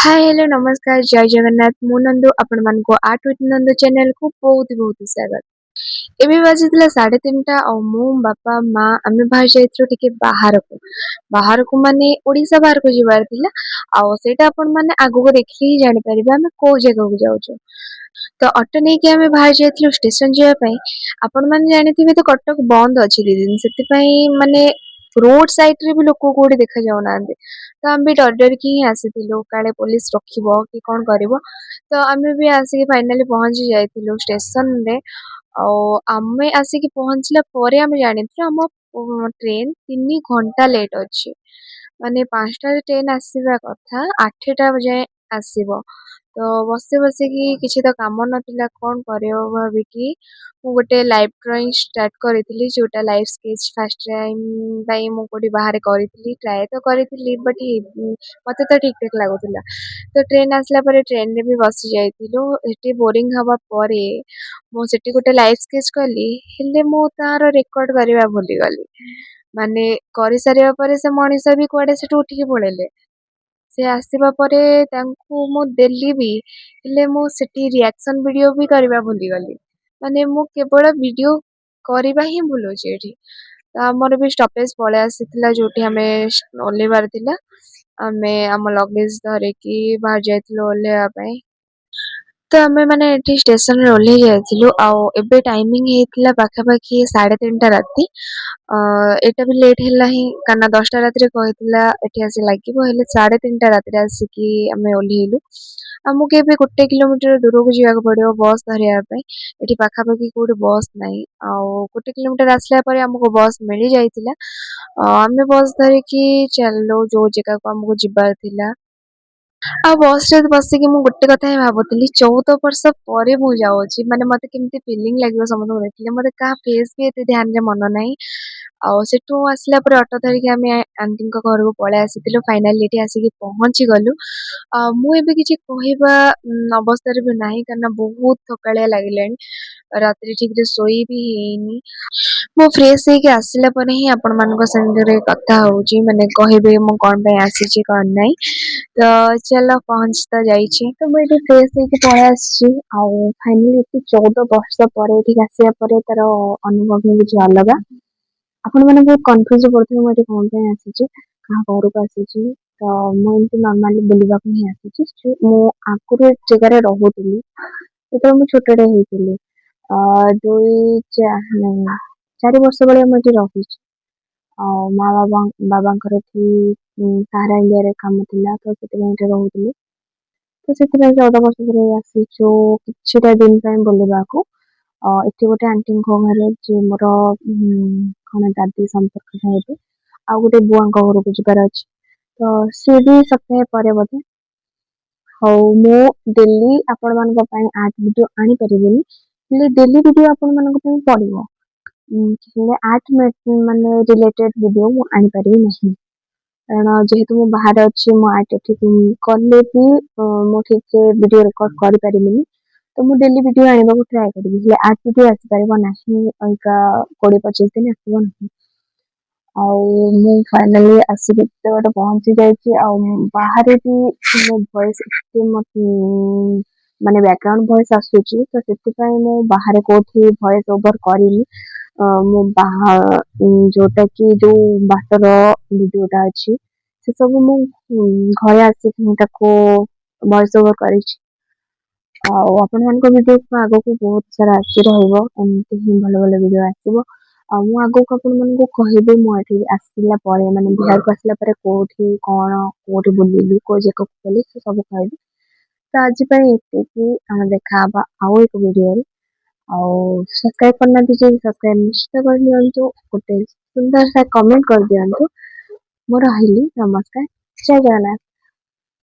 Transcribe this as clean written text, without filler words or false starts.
ହାଏ, hello, ନମସ୍କାର, ଜୟ ଜଗନ୍ନାଥ। ମୁଁ ନନ୍ଦୁ, ଆପଣମାନଙ୍କୁ ଆର୍ଟ ୱିଥ୍ ନନ୍ଦୁ ଚ୍ୟାନେଲକୁ ବହୁତ ବହୁତ ସ୍ୱାଗତ। ଏବେ ବାଜିଥିଲା 3:30 ଆଉ ମୁଁ, ବାପା, ମା ଆମେ ବାହାରି ଯାଇଥିଲୁ ଟିକେ ବାହାରକୁ। ବାହାରକୁ ମାନେ ଓଡ଼ିଶା ବାହାରକୁ ଯିବାର ଥିଲା ଆଉ ସେଇଟା ଆପଣମାନେ ଆଗକୁ ଦେଖିଲେ ହିଁ ଜାଣିପାରିବେ ଆମେ କୋଉ ଜାଗାକୁ ଯାଉଛୁ। ତ ଅଟୋ ନେଇକି ଆମେ ବାହାରି ଯାଇଥିଲୁ ଷ୍ଟେସନ ଯିବା ପାଇଁ। ଆପଣମାନେ ଜାଣିଥିବେ ତ କଟକ ବନ୍ଦ ଅଛି 2 ଦିନ, ସେଥିପାଇଁ ମାନେ ରୋଡ ସାଇଡରେ ବି ଲୋକ କୋଉଠି ଦେଖା ଯାଉନାହାନ୍ତି। ତ ଆମେ ବି ଡରି ଡରିକି ହିଁ ଆସିଥିଲୁ, କାଳେ ପୋଲିସ ରଖିବ କି କଣ କରିବ। ତ ଆମେ ବି ଆସିକି ଫାଇନାଲି ପହଞ୍ଚି ଯାଇଥିଲୁ ଷ୍ଟେସନରେ। ଆଉ ଆମେ ଆସିକି ପହଞ୍ଚିଲା ପରେ ଆମେ ଜାଣିଥିଲୁ ଆମ ଟ୍ରେନ 3 ଘଣ୍ଟା ଲେଟ୍ ଅଛି। ମାନେ 5ଟାରେ ଟ୍ରେନ ଆସିବା କଥା, 8ଟା ଯାଏଁ ଆସିବ। ତ ବସି ବସିକି କିଛି ତ କାମ ନଥିଲା, କଣ କରିବ ଭାବିକି ମୁଁ ଗୋଟେ ଲାଇଭ୍ ଡ୍ରଇଂ ଷ୍ଟାର୍ଟ କରିଥିଲି, ଯୋଉଟା ଲାଇଭ୍ ସ୍କେଚ୍ ଫାର୍ଷ୍ଟ ଟାଇମ୍ ପାଇଁ ମୁଁ କୋଉଠି ବାହାରେ କରିଥିଲି। ଟ୍ରାଏ ତ କରିଥିଲି, ବଟ୍ ମତେ ତ ଠିକ୍ ଠାକ୍ ଲାଗୁଥିଲା। ତ ଟ୍ରେନ ଆସିଲା ପରେ ଟ୍ରେନରେ ବି ବସି ଯାଇଥିଲୁ। ସେଠି ବୋରିଂ ହବା ପରେ ମୁଁ ସେଠି ଗୋଟେ ଲାଇଭ୍ ସ୍କେଚ୍ କଲି, ହେଲେ ମୁଁ ତାର ରେକର୍ଡ କରିବା ଭୁଲିଗଲି। ମାନେ କରିସାରିବା ପରେ ସେ ମଣିଷ ବି କୁଆଡେ ସେଠୁ ଉଠିକି ପଳେଇଲେ। ସେ ଆସିବା ପରେ ତାଙ୍କୁ ମୁଁ ଦେଲି ବି, ହେଲେ ମୁଁ ସେଠି ରିଆକ୍ସନ ଭିଡିଓ ବି କରିବା ଭୁଲିଗଲି। ମାନେ ମୁଁ କେବଳ ଭିଡିଓ କରିବା ହିଁ ଭୁଲୁଛି ଏଠି। ତ ଆମର ବି ଷ୍ଟପେଜ ପଳେଇ ଆସିଥିଲା, ଯୋଉଠି ଆମେ ଓହ୍ଲେଇବାର ଥିଲା। ଆମେ ଆମ ଲଗେଜ ଧରିକି ବାହାରି ଯାଇଥିଲୁ ଓହ୍ଲେଇବା ପାଇଁ। ତ ଆମେ ମାନେ ଏଠି ଷ୍ଟେସନରେ ଓହ୍ଲେଇ ଯାଇଥିଲୁ ଆଉ ଏବେ ଟାଇମିଂ ହେଇଥିଲା ପାଖାପାଖି 3:30 ରାତି। ଏଇଟା ବି ଲେଟ୍ ହେଲା ହିଁ, କାରଣ 10ଟା ରାତିରେ କହିଥିଲା ଏଠି ଆସି ଲାଗିବ, ହେଲେ 3:30 ରାତିରେ ଆସିକି ଆମେ ଓହ୍ଲେଇଲୁ। ଆମକୁ ଏବେ 1 କିଲୋମିଟର ଦୂରକୁ ଯିବାକୁ ପଡିବ ବସ୍ ଧରିବା ପାଇଁ। ଏଠି ପାଖାପାଖି କୋଉଠି ବସ୍ ନାହିଁ। ଆଉ 1 କିଲୋମିଟର ଆସିଲା ପରେ ଆମକୁ ବସ୍ ମିଳି ଯାଇଥିଲା। ଆମେ ବସ୍ ଧରିକି ଚାଲିଲୁ ଯୋଉ ଜାଗାକୁ ଆମକୁ ଯିବାର ଥିଲା। ଆଉ ବସରେ ବସିକି ମୁଁ ଗୋଟେ କଥା ହିଁ ଭାବୁଥିଲି, 14 ବର୍ଷ ପରେ ମୁଁ ଯାଉଛି, ମାନେ ମତେ କେମିତି ଫିଲିଂ ଲାଗିବ ସମସ୍ତଙ୍କୁ ଦେଖିଲେ। ମତେ କାହା ଫେସ୍ ବି ଏତେ ଧ୍ୟାନରେ ମନ ନାହିଁ। ଆଉ ସେଠୁ ଆସିଲା ପରେ ଅଟୋ ଧରିକି ଆମେ ଆଣ୍ଟିଙ୍କ ଘରକୁ ପଳେଇ ଆସିଥିଲୁ। ଫାଇନାଲି ଏଠି ଆସିକି ପହଞ୍ଚି ଗଲୁ। ଆଉ ମୁଁ ଏବେ କିଛି କହିବା ଅବସ୍ଥାରେ ବି ନାହିଁ, କାରଣ ବହୁତ ଥକାଳିଆ ଲାଗିଲାଣି। ରାତିରେ ଠିକରେ ଶୋଇ ବି ହେଇନି। ମୁଁ ଫ୍ରେଶ ହେଇକି ଆସିଲା ପରେ ହିଁ ଆପଣମାନଙ୍କ ସାଙ୍ଗରେ କଥା ହଉଛି, ମାନେ କହିବି ମୁଁ କଣ ପାଇଁ ଆସିଛି, କଣ ନାହିଁ। ତ ଚାଲ, ପହଞ୍ଚି ତ ଯାଇଛି। ତ ମୁଁ ଏଠି ଫ୍ରେଶ ହେଇକି ପଳେଇ ଆସିଛି। ଆଉ ଫାଇନାଲି ଏଠି 14 ବର୍ଷ ପରେ ଏଠିକି ଆସିବା ପରେ ତାର ଅନୁଭବ ହିଁ କିଛି ଅଲଗା। ଆପଣମାନେ ବହୁତ କନଫ୍ୟୁଜ ପଡୁଥିବେ ମୁଁ ଏଠି କଣ ପାଇଁ ଆସିଛି, କାହା ଘରକୁ ଆସିଛି। ତ ମୁଁ ଏମିତି ନର୍ମାଲି ବୁଲିବାକୁ ହିଁ ଆସିଛି। ମୁଁ ଆଗରୁ ଏ ଜାଗାରେ ରହୁଥିଲି ଯେତେବେଳେ ମୁଁ ଛୋଟଟେ ହେଇଥିଲି। ଦୁଇ, ନାଇଁ, 4 ବର୍ଷ ଭଳିଆ ମୁଁ ଏଠି ରହିଛି। ଆଉ ମା ବାବା ବାବାଙ୍କର ଏଠି ସାହାରା ଇଣ୍ଡିଆରେ କାମ ଥିଲା, ତ ସେଥିପାଇଁ ଏଠି ରହୁଥିଲି। ତ ସେଥିପାଇଁ 14 ବର୍ଷ ପରେ ଆସିଛୁ କିଛିଟା ଦିନ ପାଇଁ ବୁଲିବାକୁ। ଏଠି ଗୋଟେ ଆଣ୍ଟିଙ୍କ ଘରେ, ଯିଏ ମୋର କଣ ଦାଦି ସମ୍ପର୍କରେ ହେବେ, ଆଉ ଗୋଟେ ବୁଆଙ୍କ ଘରକୁ ଯିବାର ଅଛି। ତ ସିଏ ବି ସପ୍ତାହେ ପରେ ବୋଧେ। ହଉ, ମୁଁ ଡେଲି ଆପଣମାନଙ୍କ ପାଇଁ ଆର୍ଟ ଭିଡିଓ ଆଣିପାରିବିନି, ହେଲେ ଡେଲି ଭିଡିଓ ଆପଣମାନଙ୍କ ପାଇଁ ପଡିବ। ହେଲେ ଆର୍ଟ ମାନେ ରିଲେଟେଡ ଭିଡିଓ ମୁଁ ଆଣିପାରିବି ନାହିଁ, କାରଣ ଯେହେତୁ ମୁଁ ବାହାରେ ଅଛି, ମୁଁ ଆର୍ଟ ଏଠି କଲେ ବି ମୁଁ ଠିକରେ ଭିଡିଓ ରେକର୍ଡ କରିପାରିବିନି। ତ ମୁଁ ଡେଲି ଭିଡିଓ ଆଣିବାକୁ ଟ୍ରାଏ କରିବି, ହେଲେ ଆର୍ଟ ଭିଡିଓ ଆସିପାରିବ ନାହିଁ। ଅଲଗା 20-25 ଦିନ ଆସିବ ନାହିଁ। ଆଉ ମୁଁ ଫାଇନାଲି ଆସିକି ଏତେ ବାଟ ପହଞ୍ଚି ଯାଇଛି। ଆଉ ବାହାରେ ବି ମୋ ଭଏସ ଏତେ ମାନେ ବ୍ୟାକଗ୍ରାଉଣ୍ଡ ଭଏସ ଆସୁଛି, ତ ସେଥିପାଇଁ ମୁଁ ବାହାରେ କୋଉଠି ଭଏସ ଓଭର କରିନି। ମୁଁ ଯୋଉଟା କି ଯୋଉ ବାଟର ଭିଡିଓଟା ଅଛି, ସେ ସବୁ ମୁଁ ଘରେ ଆସିକି ମୁଁ ତାକୁ ଭଏସ ଓଭର କରିଛି। ଆଉ ଆପଣମାନଙ୍କ ଭିଡିଓ ଆଗକୁ ବହୁତ ସାରା ଆସି ରହିବ। ଏମିତି ହିଁ ଭଲ ଭଲ ଭିଡିଓ ଆସିବ। ଆଉ ମୁଁ ଆଗକୁ ଆପଣମାନଙ୍କୁ କହିବି, ମୁଁ ଏଠି ଆସିଲା ପରେ, ମାନେ ବିହାରକୁ ଆସିଲା ପରେ କୋଉଠି କଣ, କୋଉଠି ବୁଲିଲି, କୋଉ ଜାଗାକୁ ଗଲି, ସେ ସବୁ କହିବି। ତ ଆଜି ପାଇଁ ଏତିକି। ଆମେ ଦେଖା ହବା ଆଉ ଏକ ଭିଡିଓରେ। ଆଉ ସବସ୍କ୍ରାଇବ କରିନାହାନ୍ତି ଯଦି ସବସ୍କ୍ରାଇବ ନିଶ୍ଚିତ କରିନିଅନ୍ତୁ, ଗୋଟେ ସୁନ୍ଦର ସା କମେଣ୍ଟ କରିଦିଅନ୍ତୁ। ମୁଁ ରହିଲି, ନମସ୍କାର, ଜୟ ଜଗନ୍ନାଥ।